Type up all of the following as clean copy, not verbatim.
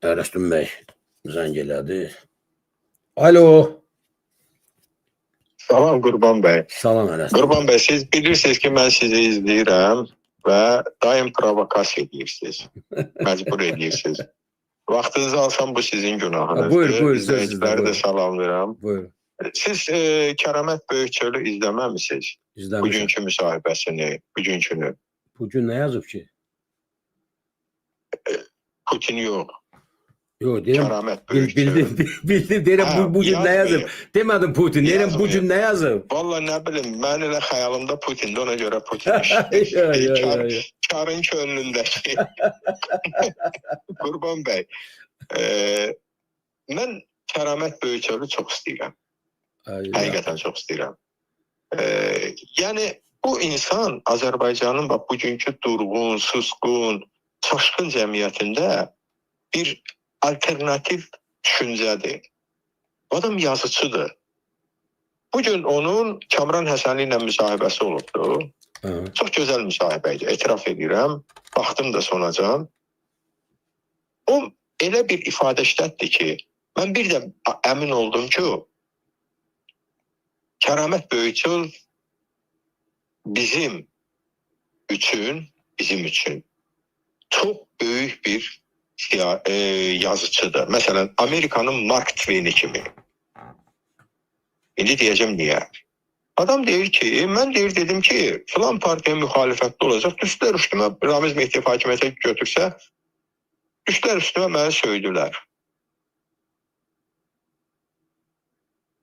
Ərəstun bəy zəng elədi. Alo. Salam Qurban bəy. Salam Ərəstun. Qurban bəy, siz bilirsiniz ki, mən sizi izləyirəm və daim provokasiya edirsiniz. Məcbur edirsiniz. Vaxtınızı alsam bu sizin günahınızdır. Buyur, buyur, söz sizdə, İzləyiciləri də buyur. salamlayıram. Buyur. Siz Kəramət Böyükçölü izləməmisiniz? İzləmişəm. Bugünkü müsahibəsini, bugünkünü. Bugün nə yazıb ki? Putin yox, Yox, deyirəm Kəramət Böyükçöl. bildim, bildim, deyirəm Hə, bu bugün nə yazıb? yazmayıb. Demədim Putin, deyirəm Yazmayıb. bugün nə yazıb? Vallahi nə bilim, mən elə xəyalımda Putindir, ona görə Putin Yo, yo, yo, yo. Karın könlündəki. Qurban bəy, mən Kəramət Böyükçölü çox istəyirəm. Ay, Həqiqətən çox istəyirəm. Yəni bu insan Azərbaycanın bax bugünkü durğun, susqun, çaşqın cəmiyyətində bir alternativ düşüncədir. Bu adam yazıçıdır. Bugün onun Kamran Həsənli ilə müsahibəsi olubdu. Hə. Çox gözəl müsahibə idi, etiraf edirəm. Baxdım da sonacan. O elə bir ifadə işlətdi ki, mən bir də əmin oldum ki, Kəramət Böyükçöl bizim üçün çox böyük bir yazıçıdır. Məsələn, Amerikanın Mark Twain-i kimi. İndi deyəcəm niyə. Adam deyir ki, mən deyir dedim ki, filan partiya müxalifətdə olacaq. Düşdülər üstümə, Ramiz Mehdiyev hakimiyyətə götürsə, düşdülər üstümə məni söydülər.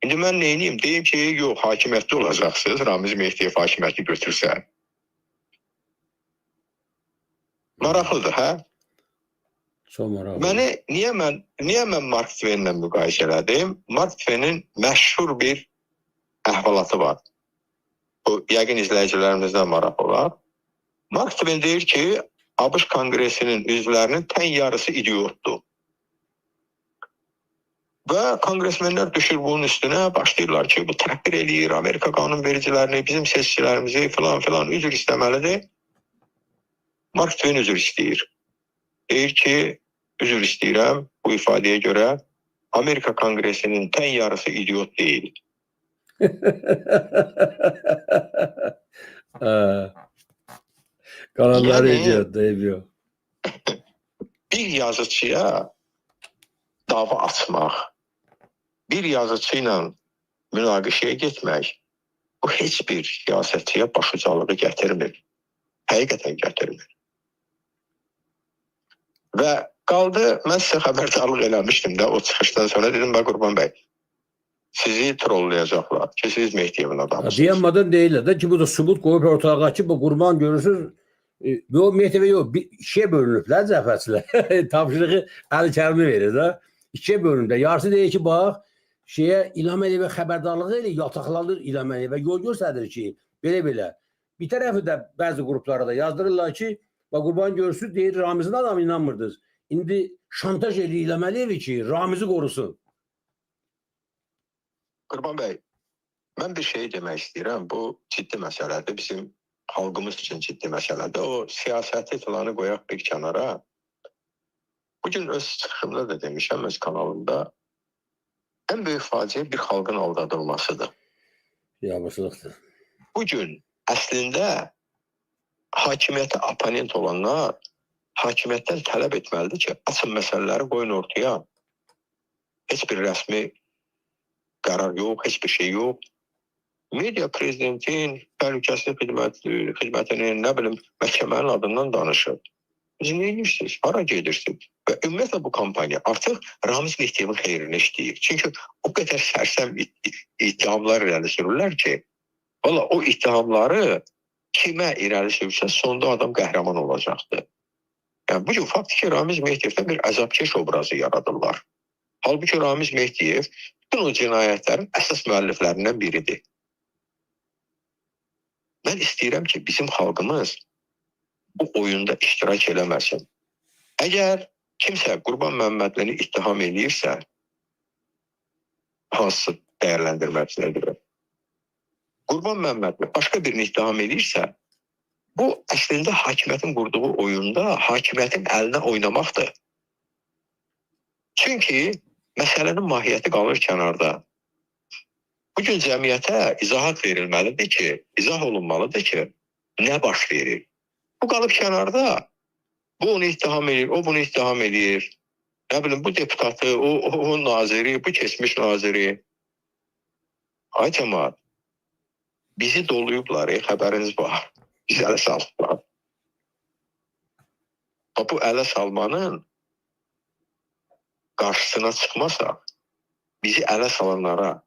İndi mən nə edeyim? Deyim ki, yox, hakimiyyətdə olacaqsınız, Ramiz Mehdiyev hakimiyyəti götürsə. Maraqlıdır, hə? Çox maraqlı. Məni niyə mən Mark Twain-lə müqayisə elədim? Mark Twain-in məşhur bir əhvalatı var. Bu yəqin izləyicilərimizdən maraq olar. Mark Twain deyir ki, ABŞ Konqresinin üzvlərinin tən yarısı idiotdur. Və konqresmenlər düşür bunun üstünə, başlayırlar ki, bu təhqir eləyir Amerika qanunvericilərini, bizim seçicilərimizi filan filan üzr istəməlidir. Mark Twain üzr istəyir. Deyir ki, üzr istəyirəm bu ifadəyə görə Amerika Konqresinin tən yarısı idiot deyil. Qalanları Yəni- idiot, deyib yox. Bir yazıçıya dava açmaq, bir yazıçı ilə münaqişəyə getmək, bu heç bir siyasətçiyə başucalığı gətirmir. Həqiqətən gətirmir. Və qaldı, mən sizə xəbərdarlıq eləmişdim də o çıxışdan sonra dedim, bax Qurban bəy, sizi trollayacaqlar ki, siz Mehdiyevin adamısınız. Dayanmadan deyirlər də ki, bu da sübut qoyub ortalığa ki, bu Qurban görürsünüz, yox Mehdiyevə yox, bir ikiyə bölünüblər cəbhəçilər. Tapşırığı Əli Kərimli verir də. İkiyə bölünüblər. Yarısı deyir ki, bax, şeyə İlham Əliyevə xəbərdarlıq eləyir, yataqlanır İlham Əliyevə, yol göstərir ki, belə-belə. Bir tərəfi də bəzi qruplara da yazdırırlar ki, bax Qurban görürsünüz, deyir Ramizin adamı inanmırdınız. İndi şantaj eləyir İlham Əliyevi ki, Ramizi qorusun. Qurban bəy, mən bir şey demək istəyirəm. Bu ciddi məsələdir. Bizim xalqımız üçün ciddi məsələdir. O siyasəti filanı qoyaq bir kənara. Bugün öz çıxışımda da demişəm, öz kanalımda. Ən böyük faciə bir xalqın aldadılmasıdır. Yabasılıqdır. Bugün əslində hakimiyyətə oponent olanlar hakimiyyətdən tələb etməlidir ki, açın məsələləri qoyun ortaya. Heç bir rəsmi qərar yox, heç bir şey yox. Media prezidentin, təhlükəsizlik xidmətinin, nə bilim, məhkəmənin adından danışır. Siz nə edirsiniz? Hara gedirsiniz? Və ümumiyyətlə bu kampaniya artıq Ramiz Mehdiyevin xeyrinə işləyir. Çünki o qədər sərsəm ittihamlar irəli sürürlər ki, valla o ittihamları kimə irəli sürsə, sonda adam qəhrəman olacaqdır. Yəni bu gün faktiki Ramiz Mehdiyevdən bir əzabkeş obrazı yaradırlar. Halbuki Ramiz Mehdiyev bütün o cinayətlərin əsas müəlliflərindən biridir. Mən istəyirəm ki, bizim xalqımız bu oyunda iştirak eləməsin. Əgər kimsə Qurban Məmmədlini ittiham eləyirsə, hansısa dəyərləndirməsinə görə, Qurban Məmmədli başqa birini ittiham eləyirsə, bu əslində hakimiyyətin qurduğu oyunda hakimiyyətin əlinə oynamaqdır. Çünki məsələnin mahiyyəti qalır kənarda. Bugün cəmiyyətə izahat verilməlidir ki, izah olunmalıdır ki, nə baş verir? Bu qalıb kənarda. Bu onu ittiham edir, o bunu ittiham edir. Nə bilim, bu deputatı, o naziri, bu keçmiş naziri. Ay cəmaat, bizi doluyublar, xəbəriniz var. Bizi ələ salıblar. Bu ələ salmanın qarşısına çıxmasaq, bizi ələ salanlara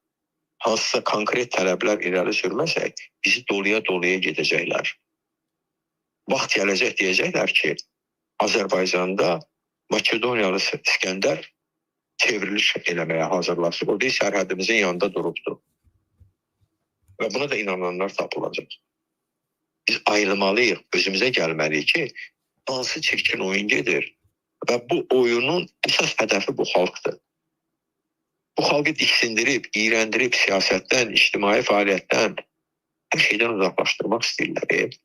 hansısa konkret tələblər irəli sürməsək, bizi doluya-doluya gedəcəklər. Vaxt gələcək deyəcəklər ki, Azərbaycanda Makedoniyalı İskəndər çevriliş eləməyə hazırlaşır. O deyil, sərhədimizin yanında durubdur. Və buna da inananlar tapılacaq. Biz ayılmalıyıq, özümüzə gəlməliyik ki, hansı çirkin oyun gedir və bu oyunun əsas hədəfi bu xalqdır. Bu xalqı diksindirib, iyrəndirib siyasətdən, ictimai fəaliyyətdən, hər şeydən uzaqlaşdırmaq istəyirlər.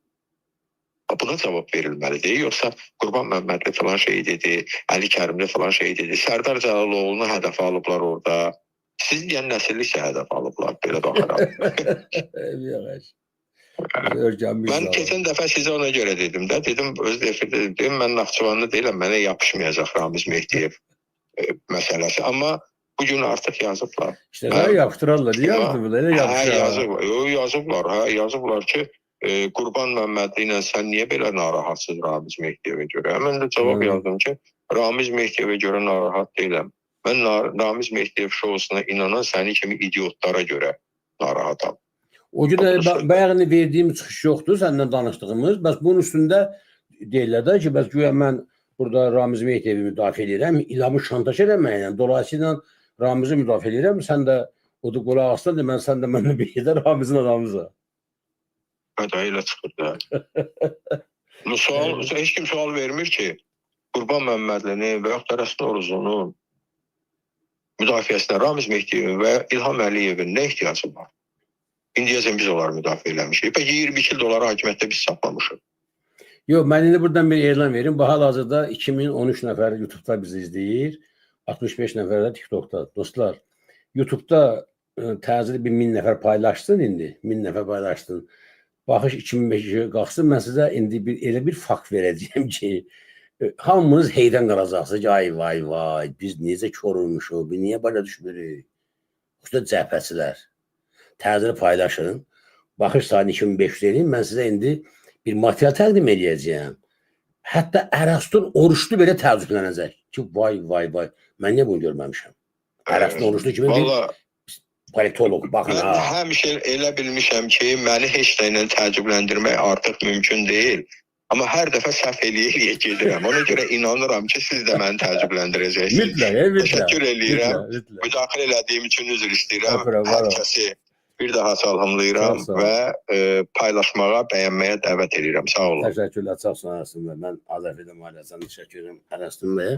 Buna cavab verilməlidir. Yoxsa Qurban Məmmədli falan şey dedi, Əli Kərimli falan şey dedi, Sərdar Cəlaloğlunu hədəfə alıblar orada. Siz deyən nəsilliksə hədəf alıblar, belə baxıram. Mən keçən dəfə sizə ona görə dedim də, dedim, öz efirdə dedim, mən Naxçıvanlı deyiləm, mənə yapışmayacaq Ramiz Mehdiyev məsələsi. Amma bugün artıq yazıblar. İşte daha yapışdırarlar, niyə yazıblar? Elə yapışdırarlar. Yazıblar, yazıblar ki, Qurban Məmmədli ilə sən niyə belə narahatsız Ramiz Mehdiyevə görə? Mən də cavab yazdım ki, Ramiz Mehdiyevə görə narahat deyiləm. Mən Ramiz Mehdiyev şousuna inanan səni kimi idiotlara görə narahatam. O gün də bayaq indi verdiyim çıxış yoxdur, səndən danışdığımız. Bəs bunun üstündə deyirlər də ki, bəs güya mən burada Ramiz Mehdiyevi müdafiə edirəm, İlhamı şantaj eləməklə, dolayısıyla Ramizi müdafiə edirəm. Sən də o da qulaq assan, deməli sən də mənlə bir yerdə Ramizin adamısan. Hə, elə çıxır da. Sual, heç kim sual vermir ki, Qurban Məmmədlinin və yaxud da Rəsul Novruzunun müdafiəsinə Ramiz Mehdiyevin və İlham Əliyevin nə ehtiyacı var? İndiyəcən biz onları müdafiə eləmişik. Peki 22 il onları hakimiyyətdə biz saxlamışıq. Yox, mən indi buradan bir elan verim. Bu hal-hazırda 2013 nəfər YouTube'da bizi izləyir. 65 nəfər də TikTok'da. Dostlar, YouTube'da təcili bir 1000 nəfər paylaşsın indi. 1000 nəfər paylaşsın. Baxış 2500-ə qalxsın. Mən sizə indi elə bir fakt verəcəyim ki, hamınız heyran qalacaqsınız ki, ay vay vay, biz necə kor olmuşuq, biz niyə başa düşmürük? Xüsusilə cəbhəçilər. Təcili paylaşın. Baxış sayını 2500 eləyin. Mən sizə indi bir material təqdim eləyəcəyəm. Hətta Ərəstun Oruçlu belə təəccüblənəcək ki, vay vay vay, mən niyə bunu görməmişəm? Ərəstun Oruçlu kimi bir politolog, baxın mən ha. Həmişə elə bilmişəm ki, məni heç nə ilə təəccübləndirmək artıq mümkün deyil. Amma hər dəfə səhv eləyə-eləyə gedirəm. Ona görə inanıram ki, siz də məni təəccübləndirəcəksiniz. Mütləq, mütləq. Təşəkkür eləyirəm. Müdaxilə elədiyim üçün üzr istəyirəm. Hər kəsi bir daha salamlayıram və paylaşmağa, bəyənməyə dəvət edirəm. Sağ olun. Təşəkkürlər, çox sağ olun. Mən Azərbaycan Maliyyəsindən təşəkkür edirəm Ərəstun bəyə.